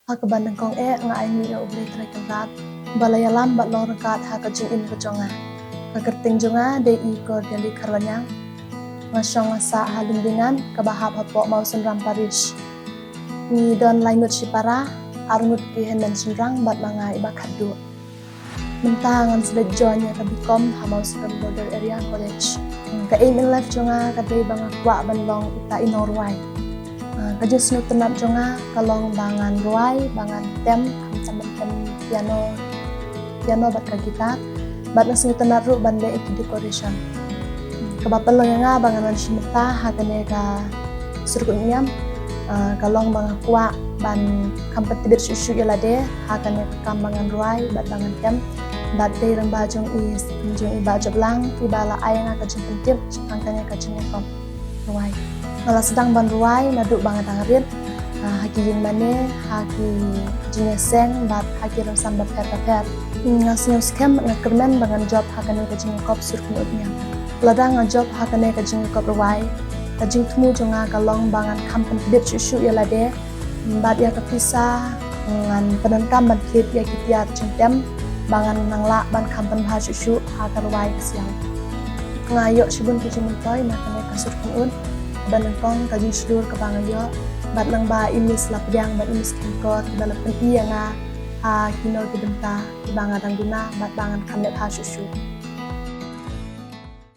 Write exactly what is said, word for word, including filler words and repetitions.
Ha kaba nyngkong eh nga ai nguh ïa U Blei Trai Kynrad ba la ïalam bad long ryngkat ha ka jingim ka jong nga. Ka kyrteng jong nga dei i Cordially Kharwanyang. Nga shong nga sah ha Lymdingan kaba hap hapoh Mawsynram Parish. Ngi don lai ngut shipara, ar ngut ki hynmen shynrang bad ma nga iba khatduh. Mynta ngan sa leit join ïa ka B Com ha Mawsynram Border Area College. Ka aim in life jong nga ka dei ba nga kwah ban long ita i nongrwai. Ah, ka jingsngewtynnat jong nga ka long ba ngan rwai, ba ngan tem, khamtam ban tem piano, piano bad ka guitar. Bad nga sngewtynnat ruh ban leh ïa ki decoration. Kaba pynlong ïa nga ba ngan wan shim bynta ha kane ka sur khun niam, ah, ka long ba nga kwah ban kham pyntbit shuh shuh ïa lade ha kane ka kam ba ngan rwai bad ba ngan tem. Bad dei rangbah jong i, jong i Bah Joplang iba la ai ïa nga ka jingpyntip shaphang kane ka jingïakop rwai. Nga la sdang ban rwai naduh ba nga dang rit, ah, ha ki ïing mane, ha ki jingïaseng bad ha ki rynsan bapher bapher. Nga sngew skhem, nga kyrmen ba ngan jop ha kane ka jingïakop sur khun niam. Lada nga jop ha kane ka jingïakop rwai, ka jingthmu jong nga ka long ba ngan kham pyntbit shuh shuh ïa lade bad ïa ka pisa ngan pyndonkam ban kit ïa ki tiar jingtem ba ngan nang lah ban kham pynbha shuh shuh ha ka rwai ka siaw. Nga ïoh shibun ki jingmyntoi na kane ka sur khun. Ba nyngkong ka jingshlur kaba nga ïoh bad nang ba i Miss Lapdiang bad i Miss Khyndiat kiba la pyni ïa nga ha kino ki bynta kiba nga dang duna bad ba ngan kham leh bha shuh shuh.